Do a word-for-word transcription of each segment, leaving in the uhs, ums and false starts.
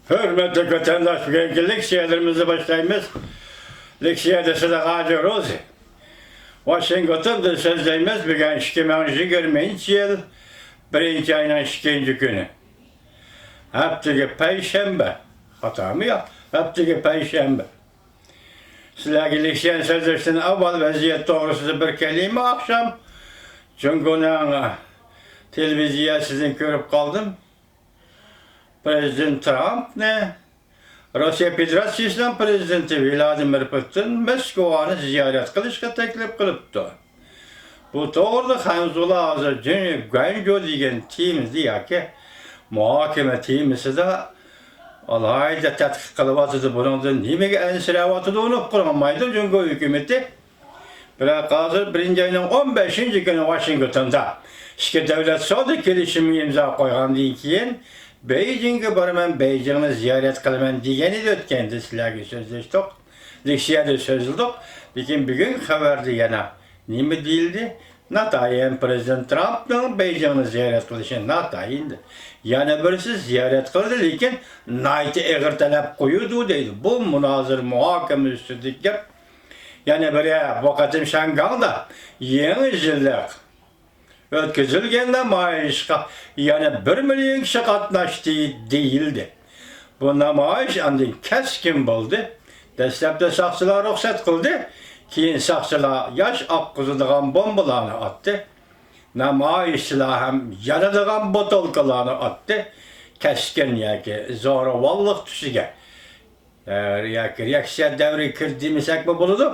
ھۆرمەتلىك ۋەتەنداش، بۈگۈنكى لېكسىيەلىرىمىزنى باشلايمىز. لېكسىيەدە سىدىق ھاجى روزى. ۋاشىنگتوندىن سۆزلەيمىز. بۈگۈن ئىككى مىڭ يىگىرمىنچى يىل بىرىنچى ئاينىڭ ئىككىنچى كۈنى. ھەپتىگە پەيشەنبە. خاتامۇ يوق؟ ھەپتىگە پەيشەنبە. سىلەرگە لېكسىيەنى سۆزلەشتىن ئاۋۋال ۋەزىيەت توغرىسىدا بىر كەلىمە. ئاخشام جۇڭگونىڭ تېلېۋىزىيەسىدىن كۆرۈپ قالدىم. پرېزىدېنت ترامپنى روسىيە فېدېراتسىيىسىنىڭ پرېزىدېنتى ۋلادىمىر پۇتىن موسكۋانى زىيارەت قىلىشقا تەكلىپ قىلىپتۇ. بۇ توغرىدا خەنزۇلار ھازىر جېنى گۇەنجۇ دېگەن تېمىدا ياكى مۇھاكىمە تېمىسىدا ئالاھىدە تەتقىق قىلىۋاتىدۇ. بۇنىڭدىن نېمىگە ئەنسىرەۋاتىدۇ، ئۇنى ئۇقتۇرالمايدۇ جۇڭگو ھۆكۈمىتى. بىراق ھازىر بىرىنچى ئاينىڭ ئون بەشىنچى كۈنى ۋاشىنگتوندا ئىككى دۆلەت سودا كېلىشىمى ئىمزا قويغاندىن كېيىن، بېيجىڭغا بارىمەن، بېيجىڭنى زىيارەت قىلىمەن دېگەن ئىدى. ئۆتكەندە سىلەرگە سۆزلەشتۇق، لېكسىيەدە سۆزلىدۇق. لېكىن بۈگۈنكى خەۋەردە يەنە نېمە دېيىلدى؟ ناتايىن پرېزىدېنت ترامپنىڭ بېيجىڭنى زىيارەت قىلىشى ناتايىن. يەنە بىرسى زىيارەت قىلدى، لېكىن ناھايىتى ئېغىر تەلەپ قويىدۇ دەيدۇ. بۇ مۇنازىرە، مۇھاكىمە ئۈستىدىكى گەپ. يەنە بىرى، بۇ قېتىم شياڭگاڭدا يېڭى يىللىق ئۆتكۈزۈلگەن نامايىشقا يەنە بىر مىليون كىشى قاتناشتى دېيىلدى. بۇ نامايىش ئاندىن كەسكىن بولدى. دەسلەپتە ساقچىلار رۇخسەت قىلدى، كېيىن ساقچىلار ياش ئاققۇزىدىغان بومبىلارنى ئاتتى. نامايىشچىلار ھەم يانىدىغان بوتۇلكىلارنى ئاتتى. كەسكىن ياكى زورىۋاللىق تۈسىگە، ئە، ياكى رېئاكسىيە دەۋرىگە كىردى دېمىسەكمۇ بولىدۇ.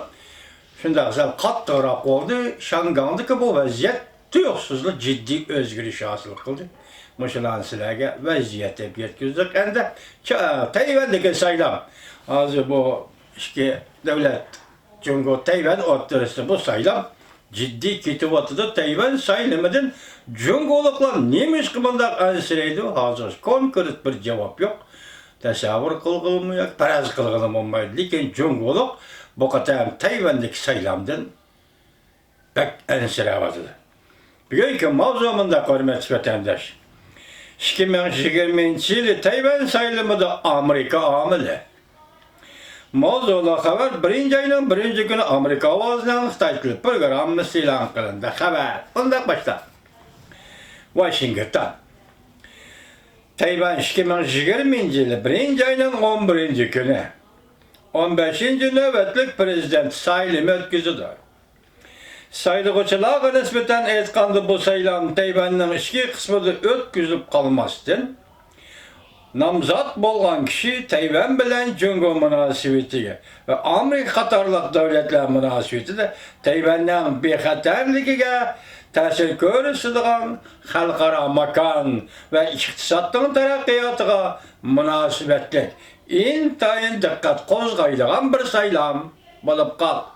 شۇنداق سەل قاتتىقراق بولدى. شياڭگاڭدىكى بۇ ۋەزىيەت تۇيۇقسىزلا جىددىي ئۆزگىرىش ھاسىل قىلدى. مۇشۇلارنى سىلەرگە ۋەزىيەت دەپ يەتكۈزدۇق. ئەمدى چا-، تەيۋەندىكى سايلام. ھازىر بۇ ئىككى دۆلەت، جۇڭگو، تەيۋەن ئوتتۇرىسىدا بۇ سايلام جىددىي كېتىۋاتىدۇ. تەيۋەن سايلىمىدىن جۇڭگولۇقلار نېمىشقا بۇنداق ئەنسىرەيدۇ؟ ھازىر كونكرېت بىر جاۋاب يوق. تەسەۋۋۇر قىلغىلىمۇ ياكى پەرەز قىلغىلىمۇ بولمايدۇ. لېكىن جۇڭگولۇق بۇ قېتىم تەيۋەندىكى سايلامدىن بەك ئەنسىرەۋاتىدۇ. بۈگۈنكى ماۋزۇ مۇنداق، ھۆرمەتلىك ۋەتەنداش. ئىككى مىڭ يىگىرمىنچى يىلى تەيۋەن سايلىمىدا ئامېرىكا ئامىلى. ماۋزۇلۇق خەۋەر، بىرىنچى ئاينىڭ بىرىنچى كۈنى ئامېرىكا ئاۋازىنىڭ خىتاي تىلى پروگراممىسى ئېلان قىلىندى. خەۋەر مۇنداق باشتا. ۋاشىنگتون. تەيۋەن ئىككى مىڭ يىگىرمىنچى يىلى بىرىنچى ئاينىڭ ئون بىرىنچى كۈنى ئون بەشىنچى نۆۋەتلىك پرېزىدېنت سايلىمى ئۆتكۈزىدۇ. سايلىغۇچىلارغا نىسبەتەن ئېيتقاندا، بۇ سايلام تەيۋەننىڭ ئىچكى قىسمىدا ئۆتكۈزۈلۈپ قالماستىن، نامزات بولغان كىشى تەيۋەن بىلەن جۇڭگو مۇناسىۋىتىگە ۋە ئامېرىكا قاتارلىق دۆلەتلەر مۇناسىۋىتىدە تەيۋەننىڭ بىخەتەرلىكىگە تەسىر كۆرسىتىدىغان خەلقئارا ماكان ۋە ئىقتىسادنىڭ تەرەققىياتىغا مۇناسىۋەتلىك ئىنتايىن دىققەت قوزغايدىغان بىر سايلام بولۇپ قالدى.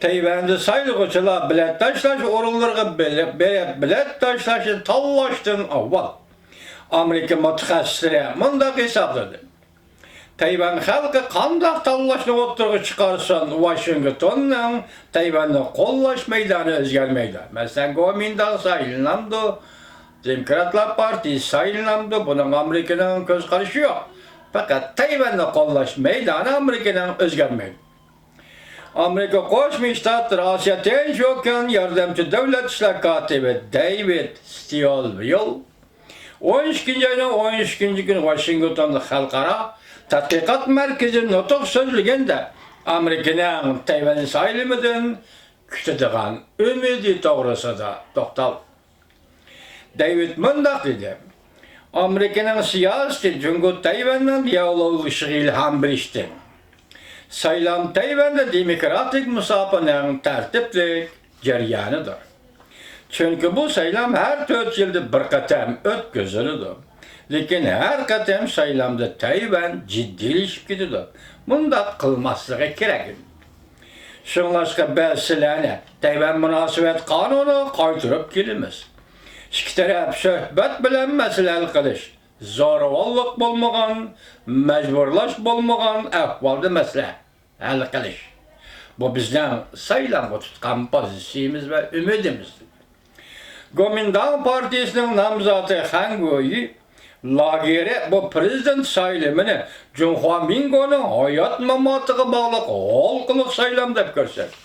تەيۋەندە سايلىغۇچىلار بېلەت تاشلاش ئورۇنلىرىغا بېرىپ، بېرىپ بېلەت تاشلاشنى تاللاشتىن ئاۋۋال، ئامېرىكا مۇتەخەسسىسلىرى مۇنداق ھېسابلىدى: تەيۋەن خەلقى قانداق تاللاشنى ئوتتۇرىغا چىقارسۇن، ۋاشىنگتوننىڭ تەيۋەننى قوللاش مەيدانى ئۆزگەرمەيدۇ. مەسىلەن، گومىنداڭ سايلىنامدۇ، دېموكراتلار پارتىيىسى سايلىنامدۇ، بۇنىڭغا ئامېرىكىنىڭ كۆز قارىشى يوق. پەقەت تەيۋەننى قوللاش مەيدانى ئامېرىكىنىڭ ئۆزگەرمەيدۇ. ئامېرىكا قوشما شتاتلىرى ئاسىيا تىنچ ئوكيان ياردەمچى دۆلەت ئىشلار كاتىپى دەيۋىد ستيولۋىل ئون ئىككىنچى ئاينىڭ ئون ئىككىنچى كۈنى ۋاشىنگتوندا خەلقئارا تەتقىقات مەركىزى نۇتۇق سۆزلىگەندە، ئامېرىكىنىڭ تەيۋەن سايلىمىدىن كۈتىدىغان ئۈمىدى توغرىسىدا توختالدى. دەيۋىد مۇنداق دېدى: ئامېرىكىنىڭ سىياسىتى جۇڭگو تەيۋەننىڭ دىيالوگلىشىشىغا ئىلھام بېرىشتىن، سايلام تەيۋەندە دېموكراتىك مۇساپىنىڭ تەرتىپلىك جەريانىدۇر. چۈنكى بۇ سايلام ھەر تۆت يىلدا بىر قېتىم ئۆتكۈزۈلىدۇ. لېكىن ھەر قېتىم سايلامدا تەيۋەن جىددىيلىشىپ كېتىدۇ. مۇنداق قىلماسلىقى كېرەك ئىدى. شۇڭلاشقا بىز سىلەرنى تەيۋەن مۇناسىۋەت قانۇنىغا قايتۇرۇپ كېلىمىز. ئىككى تەرەپ سۆھبەت بىلەن مەسىلە ھەل قىلىش، زورىۋاللىق بولمىغان، مەجبۇرلاش بولمىغان ئەھۋالدا مەسىلە ھەل قىلىش. بۇ بىزنىڭ سايلامغا تۇتقان پوزىتسىيىمىز ۋە ئۈمىدىمىز. گومىنداڭ پارتىيىسىنىڭ نامزاتى خەن گويى لاگېرى بۇ پىرېزىدېنت سايلىمىنى جۇڭخۇا مىڭگونىڭ ھايات-ماماتىغا باغلىق ھالقىلىق سايلام دەپ كۆرسەتتى.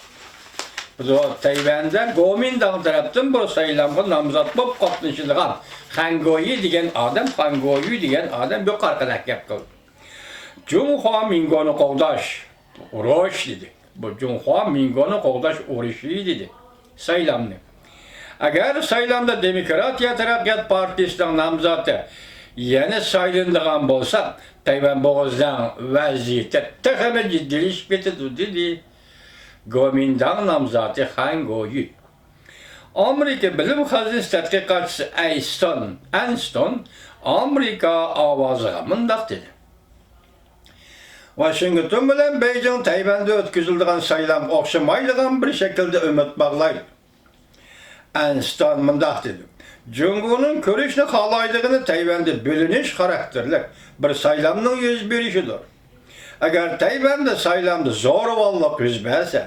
بۇ تەيۋەندە گومىنداڭ تەرەپتىن بۇ سايلامغا نامزات بولۇپ قاتنىشىدىغان خەنگويى دېگەن ئادەم، خەنگويى دېگەن ئادەم يۇقىرىقىدەك گەپ قىلدى. جۇڭخۇا مىڭگونى قوغداش ئۇرۇش دېدى. بۇ جۇڭخۇا مىڭگونى قوغداش ئۇرۇشى دېدى. سايلامنى. ئەگەر سايلامدا دېموكراتىيە تەرەققىيات پارتىيىسىنىڭ نامزاتى يەنە سايلىنىدىغان بولسا، تەيۋەن بوغۇزىنىڭ ۋەزىيىتى تېخىمۇ جىددىيلىشىپ كېتىدۇ، دېدى گومىنداڭ نامزاتى خەن گويۈ. ئامېرىكا بىلىم خەزىنىسى تەتقىقاتچىسى ئەيستون، ئەنستون ئامېرىكا ئاۋازىغا مۇنداق دېدى: ۋاشىنگتون بىلەن بېيجىڭ تەيۋەندە ئۆتكۈزۈلىدىغان سايلامغا ئوخشىمايدىغان بىر شەكىلدە ئۈمىد باغلايدۇ. ئەنستون مۇنداق دېدى: جۇڭگونىڭ كۆرۈشنى خالايدىغىنى تەيۋەندە بۆلۈنۈش خاراكتېرلىك بىر سايلامنىڭ يۈز بېرىشىدۇر. ئەگەر تەيۋەندە سايلامدا زورىۋاللىق يۈز بەرسە،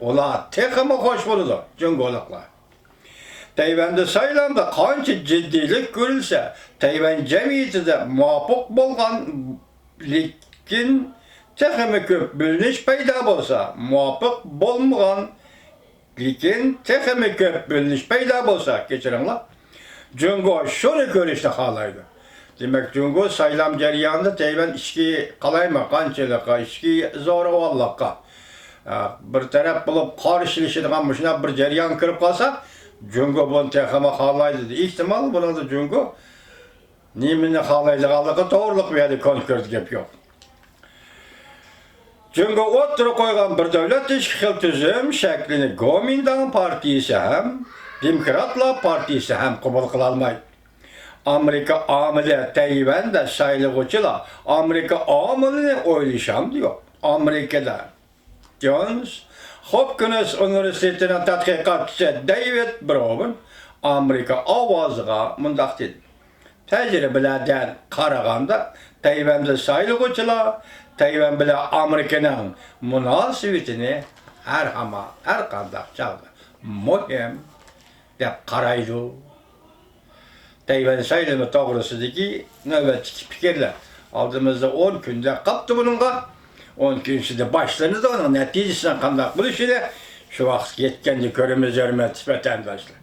ئۇلار تېخىمۇ خوش بولىدۇ، جۇڭگولۇقلار. تەيۋەندە سايلامدا قانچە جىددىيلىك كۆرۈلسە، تەيۋەن جەمئىيىتىدە مۇۋاپىق بولغان، لېكىن تېخىمۇ كۆپ بۆلۈنۈش پەيدا بولسا، مۇۋاپىق بولمىغان، لېكىن تېخىمۇ كۆپ بۆلۈنۈش پەيدا بولسا، كەچۈرۈڭلار، جۇڭگو شۇنى كۆرۈشنى خالايدۇ. دېمەك، جۇڭگو سايلام جەريانىدا تەيۋەن ئىچكى قالايمىقانچىلىققا، ئىچكى زورىۋاللىققا، ئە، بىر تەرەپ بولۇپ قارشىلىشىدىغان مۇشۇنداق بىر جەريانغا كىرىپ قالسا، جۇڭگو بۇنى تېخىمۇ خالايدۇ. ئېھتىمال، بۇنىڭدا جۇڭگو نېمىنى خالايدىغانلىقى توغرىلىق بۇ يەردە كونكرېت گەپ يوق. جۇڭگو ئوتتۇرىغا قويغان بىر دۆلەت ئىككى خىل تۈزۈم شەكلىنى گومىنداڭ پارتىيىسى ھەم دېموكراتلار پارتىيىسى ھەم قوبۇل قىلالمايدۇ. ئامېرىكا ئامىلى تەيۋەندە سايلىغۇچىلار ئامېرىكا ئامىلىنى ئويلىشامدۇ يوق؟ ئامېرىكىدا جونس ھوپكىنس ئۇنىۋېرسىتېتىنىڭ تەتقىقاتچىسى دېۋىد بروۋېن ئامېرىكا ئاۋازىغا مۇنداق دېدى: تەجرىبىلەردىن قارىغاندا، تەيۋەندە سايلىغۇچىلار تەيۋەن بىلەن ئامېرىكىنىڭ مۇناسىۋىتىنى ھەر ھامان، ھەر قانداق چاغدا مۇھىم دەپ قارايدۇ. تەيۋەن سايلىمى توغرىسىدىكى نۆۋەتتىكى پىكىرلەر. ئالدىمىزدا ئون كۈندە قاپتۇ بۇنىڭغا. ئون كۈن ئىچىدە باشلىنىدۇ، ئۇنىڭ نەتىجىسىنىڭ قانداق بولۇشىنى شۇ ۋاقىت يەتكەندە كۆرىمىز، ھۆرمەتلىك ۋەتەنداشلار.